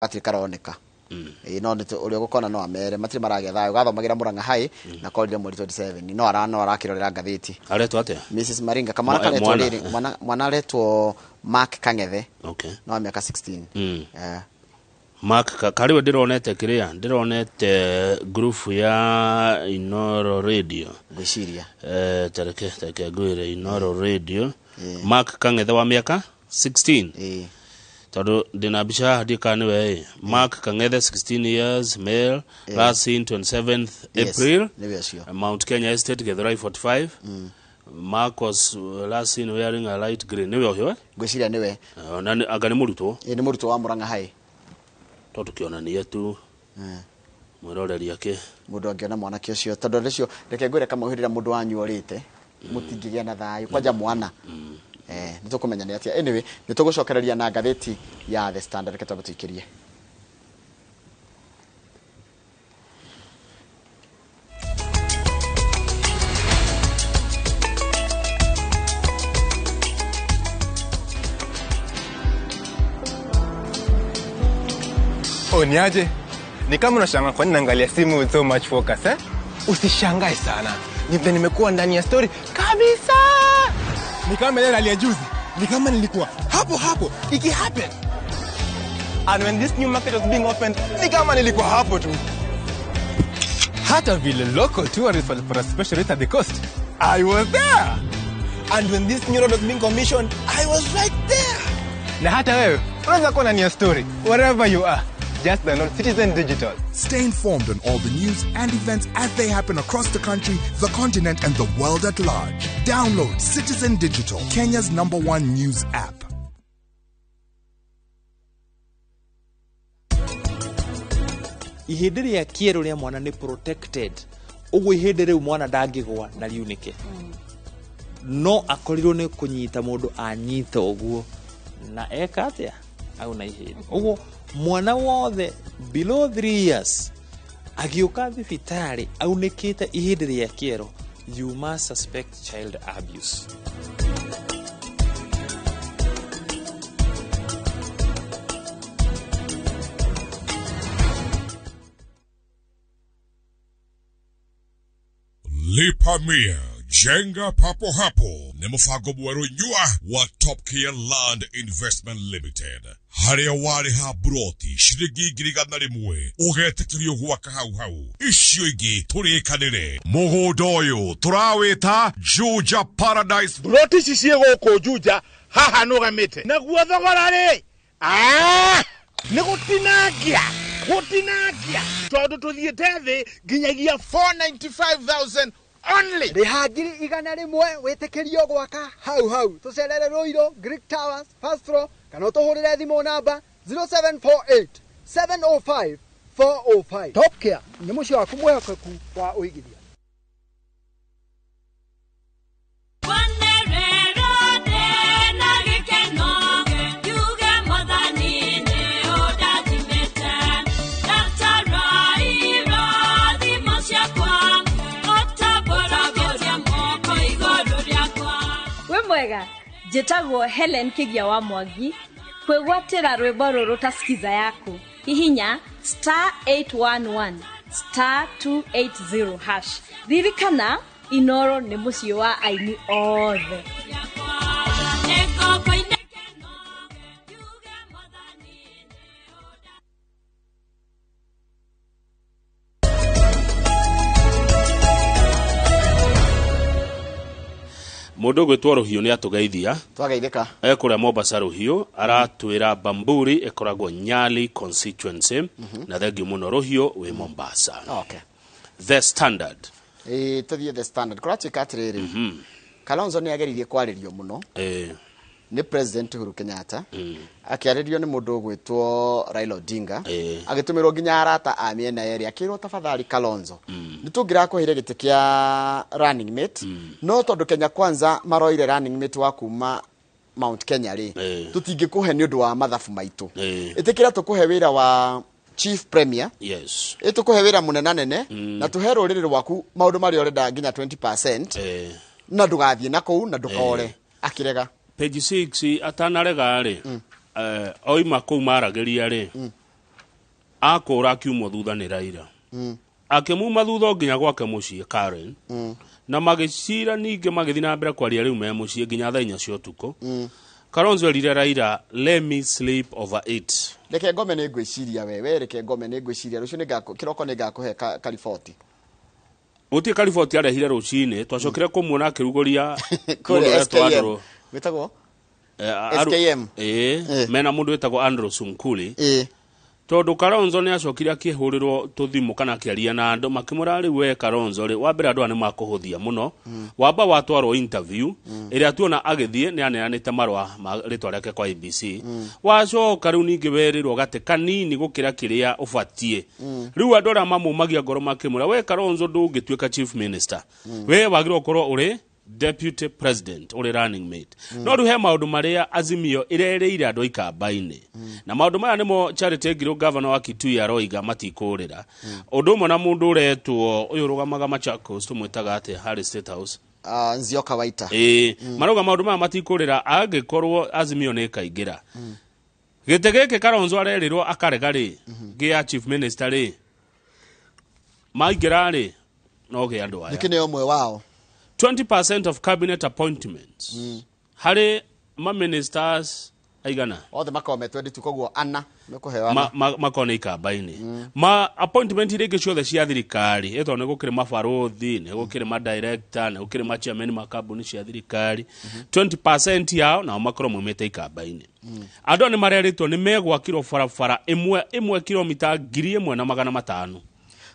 Gatirĩ karoneka. Ĩĩ, no nĩ ũrĩa ũgũkona no amere matirĩ maragĩa thayũ. Gathomagĩra Murang'a High na korire mweri 27, no ara no arakĩrorera ngathĩti. Aretwo atĩa? Mrs Maringa. Kamwana Eh, karetwo mwana. rĩrĩ, mwana aretwo Mark Kang'ethe. No wa mĩaka 16. Eh. Mark karĩwe ndĩronete kĩrĩa ndĩronete group ya Inoro Radio. Ngwĩciria. Eh, tareke ngwĩre Inoro Radio. Mark Kang'ethe wa mĩaka 16. Ĩĩ. Tondũ ndĩna mbica haha ndiĩ kana nĩwe ĩ. Mark Kang'ethe, 16 years, male, last seen 27th April. Nĩwe ũcio. Mount Kenya Estate, Githurai 45. Mark was last seen wearing a light green. Nĩwe ũcio, eh? Ngwĩciria nĩwe. Na anga nĩ mũrutwo. Ĩĩ, nĩ mũrutwo wa Murang'a High. To tũkĩonanie tu mwĩroreri akĩ Mũndũ angĩona mwanake ũcio, tondũ ũcio reke ngwĩre kama hĩndĩ ĩrĩa mũndũ wanyu orĩte mũtingĩgĩa na thayũ kwanja mwana. Nĩ tũkũmenya nĩ atĩa. Anyway, nĩ tũgũcokereria na ngathĩti ya The Standard. Reke twambe tũikĩrie. Oh, niaje? Ni kama unashangaa kwa nini naangalia simu with so much focus, eh? Usishangae sana. Ni vile nimekuwa ndani ya story kabisa. Ni kama ile rally ya juzi. Ni kama nilikuwa hapo hapo iki happen. And when this new market was being opened, ni kama nilikuwa hapo tu. Hata vile local tourists walipata special rate at the coast, I was there. And when this new road was being commissioned, I was right there. Na hata wewe unaweza kuwa ndani ya story wherever you are. Just download Citizen Digital. Stay informed on all the news and events as they happen across the country, the continent, and the world at large. Download Citizen Digital, Kenya's #1 news app. Ihĩndĩ rĩa kĩero rĩa mwana nĩ protected, ũguo ihĩndĩ rĩu mwana ndangĩgwa na riunĩke, no akorirwo nĩ kũnyita mũndũ anyita ũguo na eka atĩa auna ihĩndĩ. Ũguo mwana wothe below 3 years agĩũka thibitarĩ aunĩkĩte ihĩndĩ rĩa kĩero, you must suspect child abuse. Lipa Mia, Jenga Papo Hapo nĩ mũbango mwerũ nyua wa Top Care Land Investment Limited, harĩa warĩha mburoti ciringi 100,000 ũgetĩkĩrio gwaka hau hau, icio ingĩ tũrĩkanĩre. Mũgũnda ũyũ tũrawĩta Juja Paradise. Mburoti ici ciĩ gũkũ Juja haha nũgamĩte, naguo thogora rĩ, nĩ gũtinangia, gũtinangia, tondũ tũthiĩte thĩ nginyagia 495,000 only. Rĩha 100,000 wĩtĩkĩrio gwaka hau hau. Tũcerere Ruiru, Greek Towers, first floor, kana ũtũhũrĩre thimũ namba 0748 705 405. Top Care nĩ mũciĩ waku mwĩhokeku wa ũigithia. Mwega, njĩtagwo Helen Kĩgia wa Mwangi. Kwĩgwatĩra rwĩmbo rũrũ ta skiza yaku, hihinya star 811 star 280 hash. Ririkana, Inoro nĩ mũciĩ wa aini othe. Mũndũ ũgwĩtwo Rũhiũ nĩ atũgeithia. Twageithĩka. Ekũrĩa Mombasa Rũhiũ aratwĩra Bamburi ĩkoragwo Nyali constituency. Na thengiũ mũno Rũhiũ wĩ Mombasa. The Standard. Ĩĩ, tũthiĩ The Standard. Kũratuĩka atĩrĩrĩ, Kalonzo nĩ ageririe kwarĩrio mũno nĩ President Uhuru Kenyatta, akĩarĩrio nĩ mũndũ ũgwĩtwo Raila Odinga, agĩtũmĩrwo nginya arata a mĩena yerĩ, akĩrwo tafadhali Kalonzo, nĩ tũngĩrakũheire gĩtĩ kĩa running mate, no tondũ Kenya Kwanza maroire running mate wa kuma Mount Kenya rĩ, tũtingĩkũhe nĩ ũndũ wa mathabu maitũ. Ĩtĩkĩra tũkũhe wĩra wa Chief Premier. Ĩtũkũhe wĩra mũnenanene, na tũhe rũrĩrĩ rwaku maũndũ marĩa ũrenda nginya 20%, na ndũgathiĩ na kũu na ndũkore. Akĩrega. Page 6 atanarega rĩ, oima kũu maragĩria rĩ, Akũra akiumwo thutha nĩ Raila. Akĩmuma thutha o nginya gwake mũciĩ Karen. Na magĩcira ningĩ magĩthiĩ na mbere kwaria rĩu me mũciĩ nginya thaa 4 cia ũtukũ. Kalonzo erire Raila, let me sleep over it. Reke ngome nĩ ngwĩciria we reke ngome nĩ ngwĩciria rũciũ nĩ kĩroko nĩ ngakũhe kariboti. Gũtirĩ kariboti arehire rũcinĩ, twacokire kũmuona akĩrugũria mũndũ Kũrĩa ũretwo SKM. Andrew Wĩtagwo? Eh, SKM. Mena mũndũ wĩtagwo Andrew Sunkuli. Tondu Kalonzo nĩ acokire akĩhũrĩrwo tũthimũ kana akĩaria na andũ makĩmwĩra rĩu we Kalonzo rĩ, wa mbere andũ aya nĩ makũhũthia mũno, wamba watwarwo interview ĩrĩa tuona agĩthiĩ nĩ aneanĩte marũa ma rĩtwa rĩake kwa ABC, wacoka rĩu ningĩ werĩrwo gatĩ kanini gũkĩra kĩrĩa ũbatiĩ. Rĩu andũ arĩa mamũmagia ngoro makĩmwĩra we Kalonzo ndũngĩtuĩka chief minister, we wagĩrĩirwo gũkorwo ũrĩ deputy president, ũrĩ running mate. No rĩu he maũndũ marĩa Azimio ĩrerĩire andũ a ikamba-inĩ, na maũndũ maya nĩmo Charity Ngilu, governor wa Kitui, aroiga matikũrĩra. Ũndũ ũmwe na mũndũ ũretwo ũyũ ũrũgamaga Machakos, tũmwĩtaga atĩa harĩ State House? Nzioka Waita. Ĩĩ, marauga maũndũ maya matikũrĩra angĩkorwo Azimio nĩ ĩkaingĩra gĩtĩ gĩkĩ Kalonzo arerĩrwo akarega rĩ, gĩa chief minister rĩ, maingĩra rĩ, no gĩa andũ aya. Nĩkĩ nĩ ũmwe wao. 20% of cabinet appointments harĩ ma-ministers aigana? Othe makorwo me 22, koguo ana mekũheo ma, ana. Makorwo nĩ ikamba-inĩ ma appointment iria ingĩ ciothe cia thirikari, ĩtondũ nĩ gũkĩrĩ mabarũthi, nĩ gũkĩrĩ madirector, nĩ gũkĩrĩ machairman ma kambuni cia thirikari, 20% yao nao makorwo maumĩte ikamba-inĩ. Andũ aya nĩ marerĩtwo nĩ megwakirwo barabara ĩmwe ĩmwe kilomita 1500.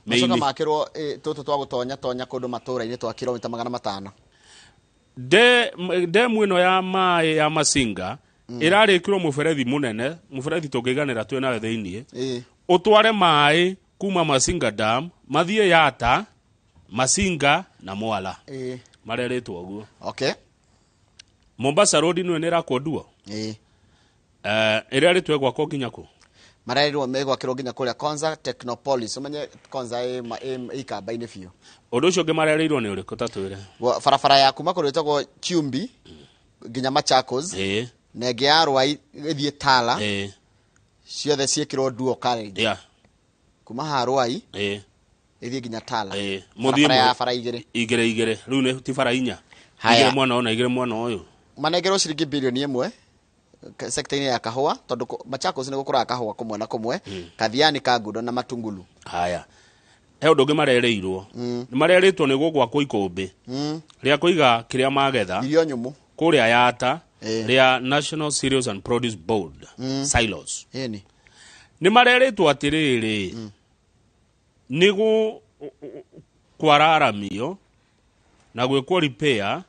Macoka Mĩini. Makĩrwo tũtũ twa gũtonya tonya kũndũ matũra-inĩ twa kilomita 500. Demu ĩno ya maĩ ya Masinga ĩrarĩkirwo mũberethi mũnene, mũberethi tũngĩiganĩra twĩ nawe thĩiniĩ, ũtware maĩ kuma Masinga Dam mathiĩ Yata, Masinga na Mwala. Marerĩtwo ũguo. Mombasa Road nĩyo nĩ ĩrakwo nduo. Ĩrĩa rĩtwo ĩgwakwo nginya kũ? Marerĩrwo megwakĩrwo nginya kũrĩa Konza Technopolis. Ũmenye Konza ĩ ikamba-inĩ biũ. Ũndũ ũcio ũngĩ marerĩirwo nĩ ũrĩkũ, ta twĩre? Barabara ya kuma kũndũ ĩtagwo Chumbi nginya Machakos na ĩngĩ ya Rwai ĩthiĩ Tala, ciothe ciĩkĩrwo dual carriage. Kuma haha Rwai ĩthiĩ nginya Tala. Mũthiĩ Barabara ya bara igĩrĩ. Igĩrĩ igĩrĩ, rĩu nĩ ti bara inya. Haya. Igĩrĩ mwena ũyũ na igĩrĩ mwena ũyũ. Manengerwo ciringi 1 bilioni sekta-inĩ ya kahũa, tondũ Machakos nĩ gũkũraga kahũa kũmwe na kũmwe, Kathiani, Kangundo na Matungulu. Haya, he ũndũ ũngĩ marerĩirwo. Nĩ marerĩtwo nĩ gũgwakwo ikũmbĩ rĩa kũiga kĩrĩa magetha, irio nyũmũ, kũrĩa Yata, rĩa National Cereals and Produce Board silos. Nĩ marerĩtwo atĩrĩrĩ, nĩ gũ kwararamio na gwĩkwo repair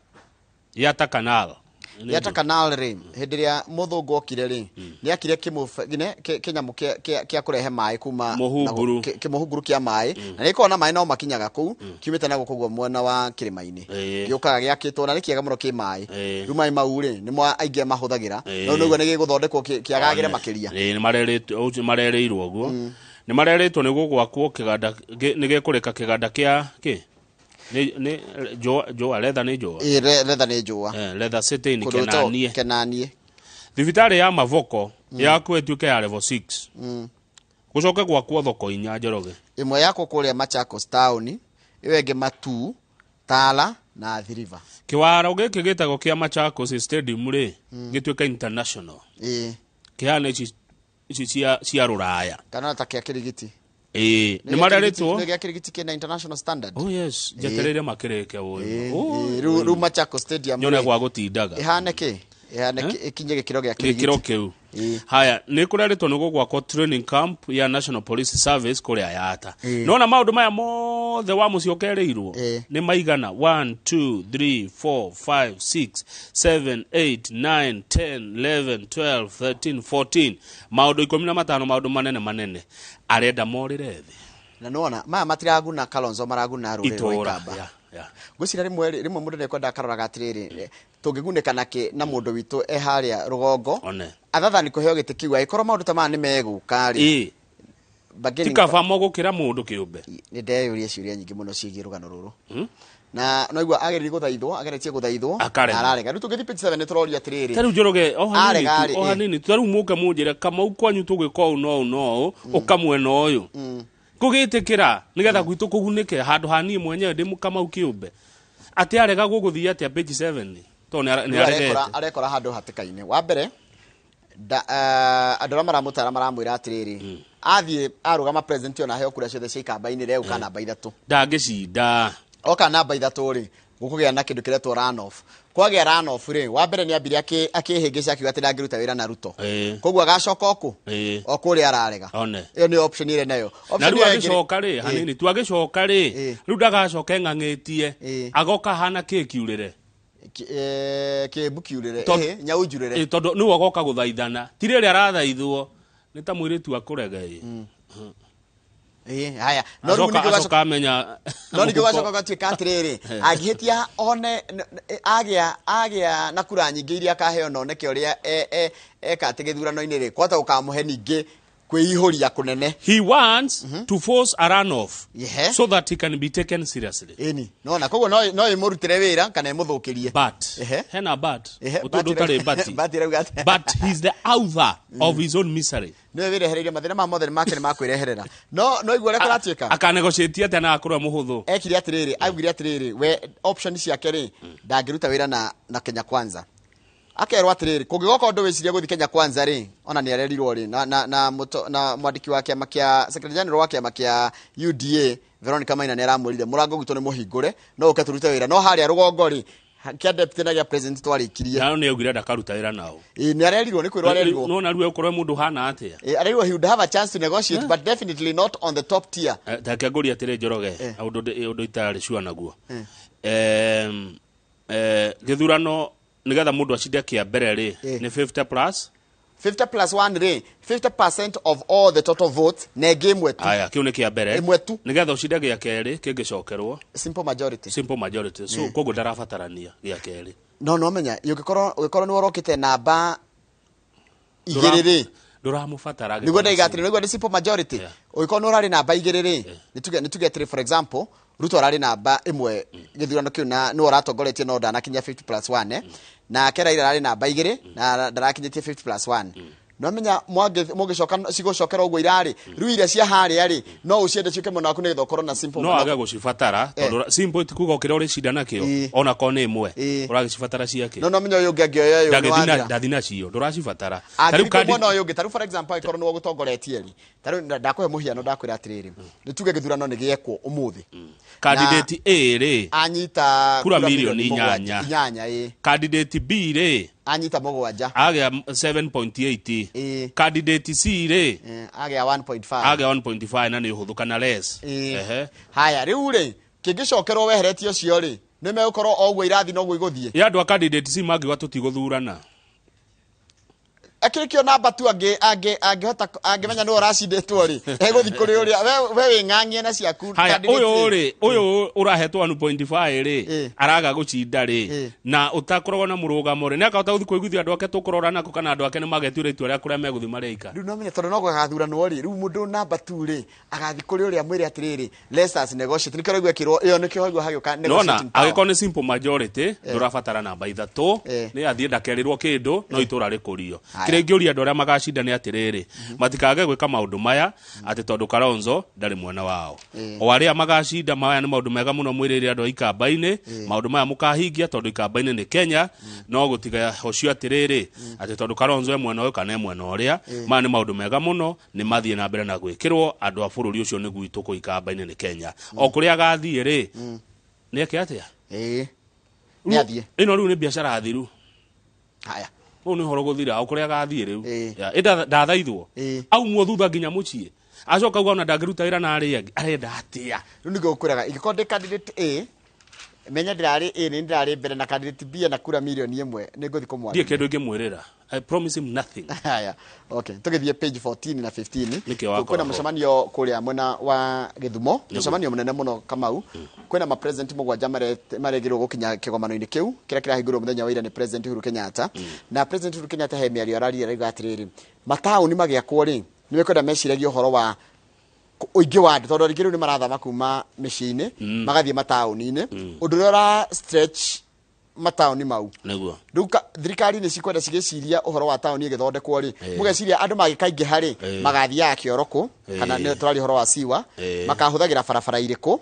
Yata Canal. Yata Canal rĩ, hĩndĩ ĩrĩa mũthũngũ okire rĩ, nĩ akire kĩnyamũ kĩa kũrehe maĩ kuma Mũhunguru. Kĩmũhunguru kĩa maĩ, na nĩ gĩkoragwo na maĩ no makinyaga kũu kiumĩte na gũkũ guo mwena wa kĩrĩma-inĩ. Gĩũkaga gĩakĩtwo na nĩ kĩega mũno kĩ maĩ. Rĩu maĩ mau rĩ, nĩmo aingĩ mahũthagĩra, no nĩguo nĩ gĩgũthondekwo kĩagagĩre makĩria. Ĩĩ, nĩ marerĩirwo ũguo. Nĩ marerĩtwo nĩ gũgwakwo kĩganda nĩ gĩkũrĩka kĩganda kĩa kĩ nĩ njũa, njũa letha, nĩ njũa. Ĩĩ, letha nĩ njũa. Letha city nĩ Kũndũ gwĩtagwo Kenanie. Kenanie. Thibitarĩ ya Mavoko yakwo ĩtuĩke ya level 6, gũcoke gwakwo thoko inya, Njoroge. Ĩmwe yakwo kũrĩa Machakos town, ĩyo ĩngĩ Matu, Tala na Athi River. Kĩwaro gĩkĩ gĩtagwo kĩa Machakos Stadium rĩ, gĩtuĩke international, kĩhana ici cia rũraya. Kana ta kĩa Kirigiti. Ĩĩ, nĩ marerĩtwo. Nĩ gĩa Kirigiti kĩna international standard. Oh yes, njetereire makĩrĩke ũyũ. Rĩu Machakos Stadium nyone rĩ, gwa gũtindaga. Ĩhane kĩ ĩhane ĩkinye gĩkĩro gĩa Kirigiti. Gĩkĩro kĩu. Haya, nĩ kũrerĩtwo nĩ gũgwakwo training camp ya National Police Service kũrĩa Yata. Nona maũndũ maya mothe wa mũciĩ ũkerĩirwo nĩ maigana? 1 2 3 4 5 6 7 8 9 10 11 12 13 14, maũndũ 15, maũndũ manene manene arenda morĩre thĩ. Na nĩwona maya matiraguna Kalonzo, maraguna rũrĩrĩ rwa itũra. Ikamba. Ngwĩciria rĩmwe mũndũ nĩekwenda akaroraga atĩrĩrĩ, tũngĩgunĩka nakĩ na mũndũ witũ e harĩa rũgongo One. other than kũheo gĩtĩ kĩu, angĩkorwo maũndũ ta maya nĩ megũka rĩ. Ti kaba mo gũkĩra mũndũ kĩũmbe. Nĩ ndeyũria ciũria nyingĩ mũno ciĩgiĩ rũgano rũrũ. Na noigua ageririe gũthaithwo, ageretie gũthaithwo Akarega. na ararega. Rĩu tũngĩthiĩ page 7 nĩtũrorio atĩrĩrĩ. Ta rĩu Njoroge, o hanini Arega tu, rĩ, o hanini tu, ta rĩu mũke mũnjĩre Kamau kwanyu tũgĩka ũũ na ũũ na ũũ, ũka mwena ũyũ kũgĩtĩkĩra nĩgetha gwitũ kũgunĩke handũ ha niĩ mwenyewe ndĩ Kamau kĩũmbe. Atĩ arega gũgũthiĩ atĩa page 7 tondũ nĩ Rĩu aregete. arekora handũ hatĩka-inĩ. Wa mbere andũ arĩa maramũtara maramwĩra atĩrĩrĩ, athiĩ arũgama president ona aheo kura ciothe cia ikamba-inĩ rĩ, namba 3. Ndangĩcinda. Oka namba 3 rĩ, gũkũgĩa na kĩndũ kĩretwo runoff. Kwagĩa runoff rĩ, wa mbere nĩ ambire akĩhĩngĩca akiuga atĩ ndangĩruta wĩra na Ruto. Koguo agacoka o kũ? O kũrĩa ararega. One. Ĩyo nĩ option ĩrĩa nayo. Na Option rĩu ĩyo ĩngĩ- agĩcoka rĩ, hanini tu agĩcoka rĩ, rĩu ndagacoka eng'ang'ĩtie, agoka hana kĩ kiurĩre. Kĩmbu kiurĩre, nyau njurĩre. Tondũ nĩwe agoka gũthaithana, ti rĩrĩa arathaithwo nĩ ta mũirĩtu akũrega ĩ. Haya. No rĩu ningĩ Acoka amenya no ningĩ ũgacoka ũgatuĩka atĩrĩrĩ, angĩhĩtia one agĩa na kura nyingĩ iria akaheo na oneke ũrĩa eka atĩ gĩthurano-inĩ rĩ, kwahota gũkamũhe ningĩ kwĩihũria kũnene. He wants to force a runoff so that he can be taken seriously. Ĩni. Nona koguo no ĩmũrutĩre wĩra kana ĩmũthũkĩrie. But hena but. Ũtũndũ ũtarĩ but. But ĩrauga atĩa? But he's the author of his own misery. Nĩwe wĩrehereirie mathĩna ma mothe make nĩ makwĩreherera. No no igua ũrĩa kũratuĩka. Akanegotiate atĩa na akorwo mũhũthũ. Ekire atĩrĩrĩ, augire atĩrĩrĩ, we option ciake rĩ, ndangĩruta wĩra na Kenya Kwanza. Akerwo atĩrĩrĩ, kũngĩgoka ũndũ wĩcirie gũthiĩ Kenya Kwanza rĩ, ona nĩ arerirwo rĩ, na mwandĩki wa kĩama kĩa Secretary General wa kĩama kĩa UDA Veronica Maina nĩ aramwĩrire mũrango gwitũ nĩ mũhingũre, no ũke tũrute wĩra. No harĩa rũgongo rĩ, kĩa deputy na gĩa president twarĩkirie. Na nĩ augire ndakaruta wĩra nao. Ĩ, nĩ arerirwo, nĩ kwĩrwo arerirwo. No na rĩu ũkorwo mũndũ hana atĩa? Arerirwo he would have a chance to negotiate, but definitely not on the top tier. Take ngũria atĩrĩ Njoroge, ũndũ itarĩ sure naguo. Gĩthurano nĩgetha mũndũ acinde kĩa mbere rĩ, nĩ 50 plus 50 plus 1 rĩ, 50% of all the total votes na ĩngĩ ĩmwe tu. Aya, kĩu nĩ kĩa mbere. Ĩmwe tu. Nĩgetha ũcinde gĩa kerĩ kĩngĩcokerwo. Simple majority. Simple majority. So koguo ndarabatarania gĩa kerĩ. No no menya, ũngĩkorwo nĩ worokĩte namba igĩrĩ rĩ, Ndũramũbatara. Nĩguo ndaiga atĩrĩ, nĩguo nĩ simple majority. Ũngĩkorwo nĩ ũrarĩ namba igĩrĩ rĩ, nĩ tuge atĩrĩ, for example, Ruto ararĩ namba ĩmwe gĩthurano kĩu na nĩwe ũratongoretie no ndanakinyia 50 plus 1, nake Raila ararĩ namba igĩrĩ na ndarakinyĩtie 50 plus 1. No menya mũngĩcoka cigũcokera ũguo irarĩ, rĩu iria cia harĩa rĩ, no ũciende ciũke mwena waku nĩgetha ũkorwo na simple No age gũcibatara tondũ simple ti kuga ũkĩrĩa ũrĩcinda nakĩo ona korwo nĩ ĩmwe ũragĩcibatara ciake. No no menya ũyũ ũngĩ angĩoya ũyũ nĩ wathira. Ndathi nacio ndũracibatara. Angĩthiĩ mwena ũyũ ũngĩ, tarĩu for example angĩkorwo nĩwe ũgũtongoretie rĩ, tarĩu ndakũhe mũhiano, ndakwĩra atĩrĩrĩ, nĩ tuge gĩthurano nĩ gĩekwo ũmũthĩ. Candidate A rĩ, anyita kura milioni 8. 8 ĩ. Candidate B rĩ, anyita 7. Agĩa 7.8. Candidate C rĩ, agĩa 1.5. Agĩa 1.5 na nĩ ũhũthũ kana less. Ehe. Haya, rĩu rĩ, kĩngĩcokerwo weheretie ũcio rĩ, nĩ megũkorwo o ũguo irathi noguo igũthiĩ. Ya andũ a candidate C mangiuga tũtigũthurana. Akĩrĩ kĩo namba tu angĩhota angĩmenya nĩwe ũracindĩtwo rĩ, egũthiĩ kũrĩ ũrĩa we wĩng'ang'ie na ciaku. Haya, ũyũ rĩ, ũyũ ũrahetwo 1.5 rĩ, araga gũcinda rĩ, na ũtakoragwo na mũrũgamo rĩ, nĩ akahota gũthiĩ kũiguithia andũ ake tũkũrora nako kana andũ ake nĩ magetuĩra itua rĩa kũrĩa megũthiĩ marĩ aika. Rĩu no menye tondũ no gũgathuranwo rĩ, rĩu mũndũ namba tu rĩ, agathiĩ kũrĩ ũrĩa mwĩre atĩrĩrĩ, let us negotiate. Nĩkĩo ũraigua ĩkĩrwo ĩyo, nĩkĩo ũraigua hagĩũka Nona negotiating power. angĩkorwo nĩ simple majority ndũrabatara namba 3, nĩ athiĩ ndakerirwo kĩndũ no itũra rĩkũrio. Kĩrĩa ingĩũria andũ arĩa magacinda nĩ atĩrĩrĩ, matikage gwĩka maũndũ maya atĩ tondũ Kalonzo ndarĩ mwena wao. O arĩa magacinda, maya nĩ maũndũ mega mũno mwĩrĩire andũ a ikamba-inĩ, maũndũ maya mũkahingia tondũ ikamba-inĩ nĩ Kenya, no gũtiga hocio atĩrĩrĩ atĩ tondũ Kalonzo e mwena ũyũ kana e mwena ũrĩa. Maya nĩ maũndũ mega mũno, nĩ mathiĩ na mbere na gwĩkĩrwo andũ a bũrũri ũcio nĩ gwitũ kũ ikamba-inĩ nĩ Kenya. O kũrĩa agathiĩ rĩ, nĩ eke atĩa? Nĩ athiĩ. Ĩno rĩu nĩ biacara thiru. Haya. Ũyũ nĩ ũhoro gũthira o kũrĩa agathiĩ rĩu. Ĩ ndathaithwo aumwo thutha nginya mũciĩ, acoka auga ona ndangĩruta wĩra na arĩa angĩ, arenda atĩa? Rĩu nĩguo ngũkwĩraga, ingĩkorwo ndĩ candidate A, menya ndĩrarĩ A, nĩ ndĩrarĩ mbere na candidate B na kura milioni 1, nĩ ngũthiĩ Ndiĩ kũmwarĩria. kĩndũ ingĩmwĩrĩra. I promise him nothing. Haya, okay, tũgĩthiĩ page 14 na 15. Nĩkĩo wakorwo Kwĩna ho. mũcemanio kũrĩa mwena wa Gĩthumo, mũcemanio mũnene mũno Kamau. Kwĩna ma president 7 maregĩrwo gũkinya kĩgomano-inĩ kĩu kĩrĩa kĩrahingũrwo mũthenya wa ira nĩ President Uhuru Kenyatta. Na President Uhuru Kenyatta he mĩario ararire, arauga atĩrĩrĩ, mataũni magĩakwo rĩ, nĩ mekwenda meciragie ũhoro wa Ũingĩ wa andũ, tondũ rĩngĩ rĩu nĩ marathama kuma mĩciĩ-inĩ magathiĩ mataũni-inĩ, ũndũ ũrĩa ũra stretch mataũni mau. Nĩguo. Rĩu thirikari nĩ cikwenda cigĩciria ũhoro wa taũni ĩgĩthondekwo rĩ, mũgeciria andũ magĩkaingĩha rĩ, magathiaga kĩoro kũ, kana nĩ tũraria ũhoro wa siwa, makahũthagĩra barabara irĩkũ,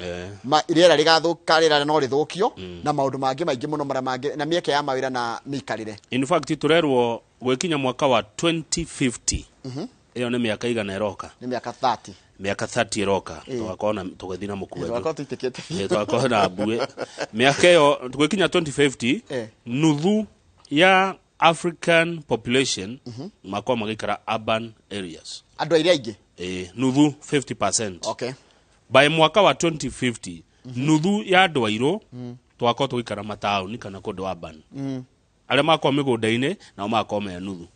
rĩera rĩgathũka, rĩera no rĩthũkio, na maũndũ mangĩ maingĩ mũno marĩa mangĩ, na mĩeke ya mawĩra na mĩikarĩre. In fact, tũrerwo gwĩkinya mwaka wa 2050, ĩyo nĩ mĩaka igana ĩroka? Nĩ mĩaka 30. Mĩaka 30 ĩroka, tũgakorwo na tũgĩthiĩ na mũkwenju. Tũgakorwo tũitĩkĩte. Tũgakorwo na mbuĩ mĩaka ĩyo. Gwĩkinya 2050, nuthu ya African population makorwo magĩikara urban areas. Andũ airĩa aingĩ. Nuthu, 50%. By mwaka wa 2050, nuthu ya andũ airũ tũgakorwo tũgĩikara mataũni kana kũndũ urban. Arĩa makorwo mĩgũnda-inĩ nao magakorwo me nuthu.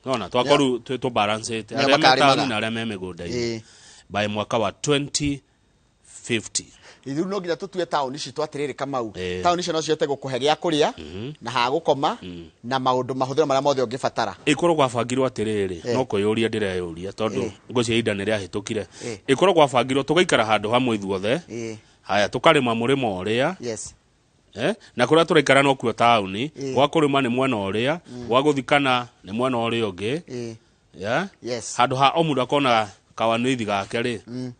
Nona twakorwo rĩu tũbalancĩte Nĩo arĩa me makarĩmaga. taũni na arĩa me mĩgũnda-inĩ by mwaka wa 2050. Ithuĩ no nginya tũtue taũni citũ atĩrĩrĩ, Kamau, taũni icio no cihote gũkũhe gĩa kũrĩa na ha gũkoma na maũndũ mahũthĩro marĩa mothe ũngĩbatara. Ĩkorwo gwabangirwo atĩrĩrĩ, no kwĩyũria ndĩreyũria, tondũ ngwĩciria ihinda nĩ rĩahĩtũkire. Ĩkorwo gwabangirwo tũgaikara handũ hamwe ithuothe, haya, tũkarĩma mũrĩmo ũrĩa, na kũrĩa tũraikara no kuo taũni, gwa kũrĩma nĩ mwena ũrĩa, gwa gũthikana nĩ mwena ũrĩa ũngĩ. Yeah? Yes. Handũ ha o mũndũ akona kawanĩithi gake rĩ,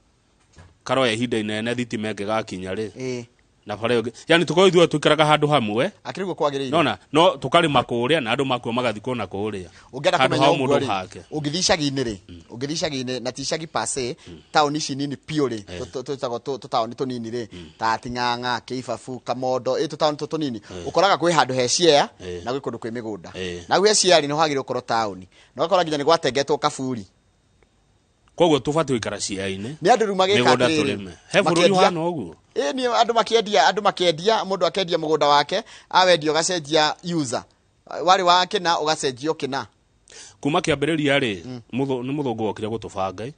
karoya ihinda inene thitima ĩngĩgakinya rĩ, na bara ĩyo yani tũkorwo ithuothe tũikaraga handũ hamwe. Akĩrĩ guo kwagĩrĩire. Nona no tũkarĩma kũrĩa na andũ makua magathikwo na kũrĩa. Ũngĩenda Handũ kũmenya ha o ũguo mũndũ rĩ, hake. ũngĩthiĩ icagi-inĩ rĩ, ũngĩthiĩ icagi-inĩ na ti icagi pase, taũni ici nini biũ rĩ, twĩtagwo tũtaũni tũnini rĩ, ta Ting'ang'a, Kĩibabu, Kamondo, ĩ tũtaũni tũ tũnini, ũkoraga kwĩ handũ he ciea na gwĩ kũndũ kwĩ mĩgũnda. Na gwĩ ciea rĩ, nĩ hagĩrĩirwo gũkorwo taũni, na ũgakora nginya nĩ gwatengetwo kaburi. Koguo tũbatiĩ gũikara cia-inĩ. Nĩ andũ rĩu magĩka Mĩgũnda atĩrĩrĩ, tũrĩme. He bũrũri makĩendia- ũhana ũguo? Ĩ nĩ andũ makĩendia, mũndũ akendia mũgũnda wake, awendia ũgacenjia user, warĩ wa kĩna ũgacenjio kĩna. Kuma kĩambĩrĩria rĩ, nĩ mũthũngũ wokire gũtũbanga,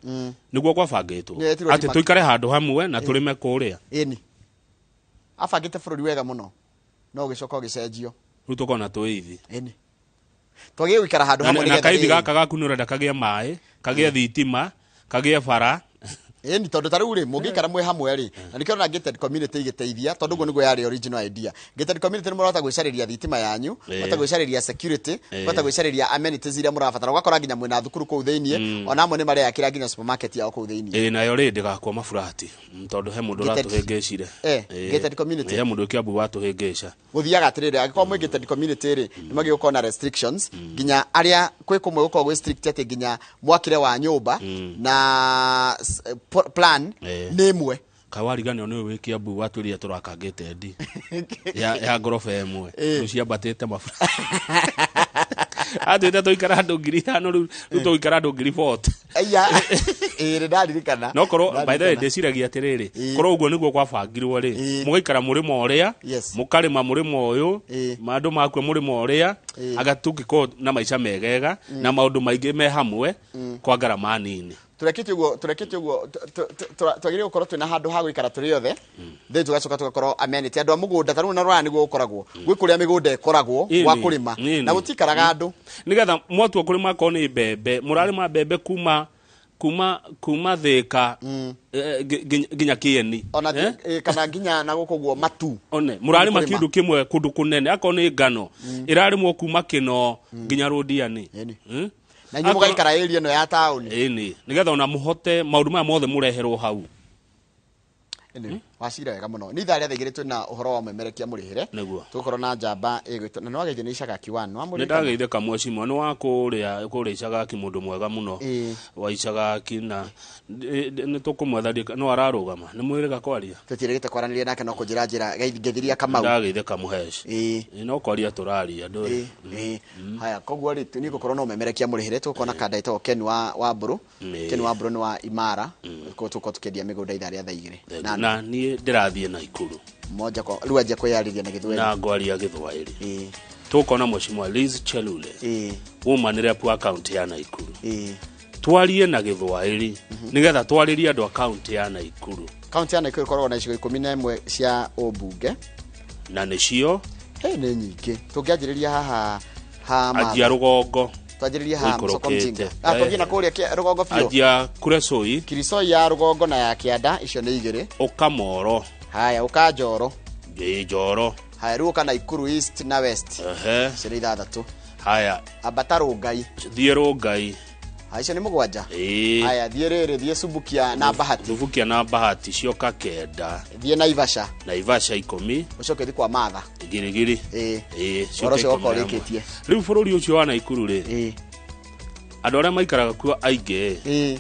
nĩguo gwabangĩtwo Nĩ etirwo atĩ Kibaki. tũikare handũ hamwe na tũrĩme kũrĩa. Ĩni abangĩte bũrũri wega mũno, no ũgĩcoka ũgĩcenjio. Rĩu tũkona twĩ ithi. Ĩni twagĩrĩire gũikara handũ hamwe na nĩgetha kaithi rĩrĩ. Gaka gaku nĩ ũrenda kagĩe maĩ, kagĩe thitima, kagĩe bara. Ĩni, tondũ ta rĩu rĩ, mũngĩikara mwĩ hamwe rĩ, na nĩkĩo ona gated community igĩteithia, tondũ ũguo nĩguo yarĩ original idea. Gated community nĩ mũrahota gwĩcarĩria thitima yanyu, mũrahota gwĩcarĩria security, mũrahota gwĩcarĩria amenities iria mũrabatara, ũgakora nginya mwĩna thukuru kũu thĩiniĩ, ona amwe nĩ mareyakĩra nginya supermarket yao kũu thĩiniĩ. Ĩ nayo rĩ, ndĩgakwo maburati, tondũ he mũndũ ũratũhĩngĩcire. Gated community. He mũndũ Kĩambu watũhĩngĩca. Gũthiaga atĩrĩrĩ, angĩkorwo mwĩ gated community rĩ, nĩ magĩrĩirwo gũkorwo na restrictions, nginya arĩa kwĩ kũmwe gũkorwo gwĩ strict atĩ nginya mwakĩre wa nyũmba na plan nĩ ĩmwe. Kawariganĩro nĩ wĩ Kĩambu watwĩrire tũrakangĩte ndi ya ngoroba ĩmwe, rĩu ciambatĩte mabura, atwĩte tũikara andũ 5,000, rĩu tũgũikara andũ 40,000. Aya, ĩĩ, nĩ ndaririkana. No korwo by the way, Ndaririkana. ndĩciragia atĩrĩrĩ, korwo ũguo nĩguo gwabangirwo rĩ, mũgaikara mũrĩmo ũrĩa, mũkarĩma mũrĩmo ũyũ, andũ makue mũrĩmo ũrĩa, anga tũngĩkorwo na maica megega na maũndũ maingĩ me hamwe kwa ngarama nini. Tũrekĩte ũguo twagĩrĩirwo gũkorwo twĩna handũ ha gũikara tũrĩ othe, then tũgacoka tũgakorwo amenity andũ a mũgũnda. Ta rĩu na rũraya nĩguo gũkoragwo, gwĩ kũrĩa mĩgũnda ĩkoragwo gwa kũrĩma na gũtikaraga andũ. Nigetha mwatua kũrĩma, akorwo nĩ mbembe, mũrarĩma mbembe kuma Thĩka nginya Kĩeni. Ona Eh? kana nginya na gũkũ guo matu. One mũrarĩma Kũrĩma. kĩndũ kĩmwe kũndũ kũnene, akorwo nĩ ngano ĩrarĩmwo kuma Kĩno nginya Rũndiani. Na inyuĩ mũgaikara area ĩno ya taũni. Ĩni, nigetha ona mũhote maũndũ maya mothe mũreherwo hau. Anyway, wacira wega mũno. Nĩ ithaa rĩa 2:00, twĩna ũhoro wa memerekia mũrĩhĩre. Nĩguo. Tũgũkorwo na njamba ĩgwĩtwo na nĩwageithio nĩ Icagaki one. Nĩ Nĩwamũririkana? ndageithe kamwecimwa, nĩ wa kũrĩa Icagaki, mũndũ mwega mũno wa Icagaki, na nĩ tũkũmwetha, no ararũgama, nĩ mwĩrĩga kwaria. Tũtirĩgĩte kwaranĩria nake, no kũnjĩra njĩra ngeithiria Kamau. Ndageithe kamũheci. No kwaria tũraria ndũĩ. Haya, koguo rĩ, niĩ ngũkorwo no memerekia mũrĩhĩre, tũgũkorwo na kanda ĩtagwo Ken wa Mbũrũ. Ken wa Mbũrũ nĩ wa Imara. Koguo tũgũkorwo tũkĩendia mĩgũnda ithaa rĩa thaa 2. Na niĩ ndĩrathiĩ Naikuru. Moja kwa rĩu anjia kwĩyarĩria na Gĩthweri. Na ngwaria Gĩthwaĩri. Tũkona Mheshimiwa Liz Chelule, woman rep wa kaunti ya Naikuru, twarie na Gĩthwaĩri nigetha twarĩrie andũ a kaunti ya Naikuru. Kaunti ya Naikuru ĩkoragwo na icigo 11 cia ũmbunge. Na nĩcio? Hey, nĩ nyingĩ. Tũngĩanjĩrĩria haha ha Anjia rũgongo. Twanjĩrĩrie haha Soko Ũikũrũkĩte. Mjinga. Ah, twathiĩ na kũrĩa rũgongo biũ. Anjia Kuresoi. Kirisoi ya rũgongo na ya kĩanda, icio nĩ igĩrĩ. Ũka Moro. Haya, ũka Njoro. Ĩ, Njoro. Haya, rĩu ũka Naikuru East na West. Ehe. Icio nĩ ithathatũ. Haya. Ambata Rũngai. Thiĩ Rũngai. Haya, icio nĩ mũgwanja. Ĩĩ. Haya, thiĩ rĩrĩ, thiĩ Subukia na Bahati. Subukia na Bahati cioka 9. Thiĩ Naivasha. Naivasha 10. Ũcoke ũthiĩ kwa Matha. Girigiri. Ĩĩ. Ĩĩ, Ũhoro ũcio cioka woka 11. ũrĩkĩtie. Rĩu bũrũri ũcio wa Naikuru rĩ. Ĩĩ. Andũ arĩa maikaraga kuo aingĩ Ĩĩ.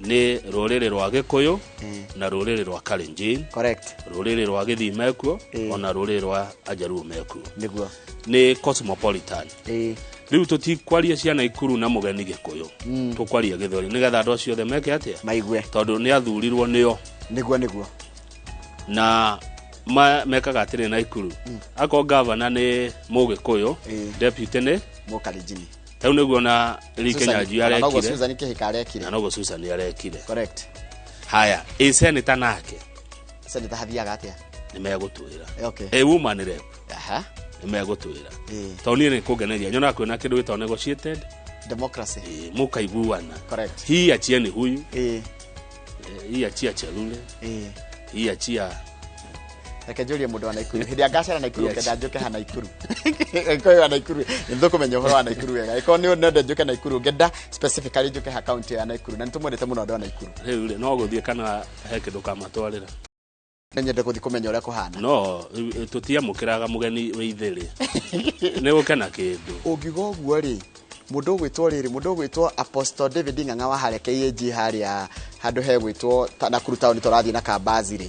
nĩ rũrĩrĩ rwa Gĩkũyũ na rũrĩrĩ rwa Kalenjin. Correct. Rũrĩrĩ rwa Gĩthii mekuo Ĩĩ. ona rũrĩrĩ rwa Ajaruo mekuo. Nĩguo. Nĩ cosmopolitan. Ĩĩ. Rĩu tũtikwaria cia Naikuru na mũgeni Gĩkũyũ. Tũkwaria Gĩthweri nĩgetha andũ acio othe meke atĩa? Maigue. Tondũ nĩ athurirwo nĩo. Nĩguo nĩguo. Na mekaga atĩrĩ Naikuru. Akorwo gavana nĩ Mũgĩkũyũ, deputy nĩ Mũkalenjini. Tau nĩguo na Lee Susan- Kinyanjui ona noguo arekire. Susan Kĩhika arekire. Na noguo Susan arekire. Correct. Haya, ĩ senator nake. Senator hathiaga atĩa? Nĩ megũtwĩra. Okay. Ĩ woman rep. Aha. Nĩ megũtwĩra. Ĩ. Tondũ niĩ nĩ kũngeneria nyonaga kwĩna kĩndũ gĩtagwo negotiated democracy. Ĩ, mũkaiguana. Correct. Hii achieni huyu. Ĩ. Hii achia Chelule. Ĩ. Hii achia Reke njũrie mũndũ wa Naikuru. Hĩndĩ ĩrĩa ngacera Naikuru Yes. ngenda njũke ha Naikuru. Gĩkũyũ wa Naikuru nĩ tũkũmenya ũhoro wa Naikuru wega. Ĩkorwo nĩ nenda njũke Naikuru ngenda specifically njũke ha county ya Naikuru na nĩ tũmwendete mũno andũ a Naikuru. Rĩu rĩ no gũthiĩ kana he kĩndũ kamatwarĩra. Nĩ nyende gũthiĩ kũmenya ũrĩa kũhana. No tũtiamũkĩraga mũgeni wĩ ithĩrĩ. Nĩ gũke na kĩndũ. Ũngiuga ũguo rĩ, mũndũ ũgwĩtwo rĩrĩ, mũndũ ũgwĩtwo Apostle David Ng'ang'a wa harĩa KAG harĩa handũ hegwĩtwo Nakuru taũni tũrathiĩ na Kambazi rĩ,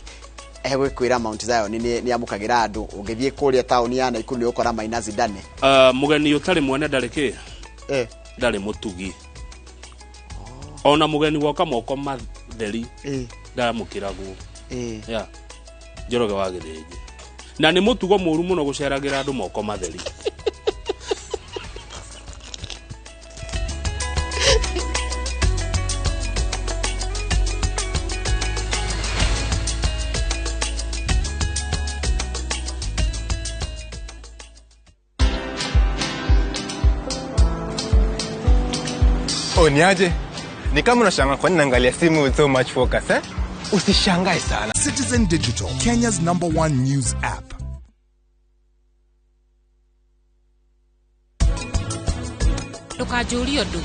egwĩkwĩra Mount Zion nĩ amũkagĩra andũ. Ũngĩthiĩ kũrĩa taũni ya Nakuru nĩ ũgũkora Maina Zidane. Mũgeni ũtarĩ mwene ndarĩ kĩ? Ndarĩ mũtugi. Ona mũgeni woka moko matheri ndamũkĩragwo. Yeah. Njoroge wa Gĩthĩnji. Na nĩ mũtugo mũru mũno gũceragĩra andũ moko matheri. Oh, niaje? Ni kama unashangaa kwa nini naangalia simu with so much focus, eh? Usishangae sana. Citizen Digital, Kenya's #1 news app. Ndũkanjũrie ũndũ.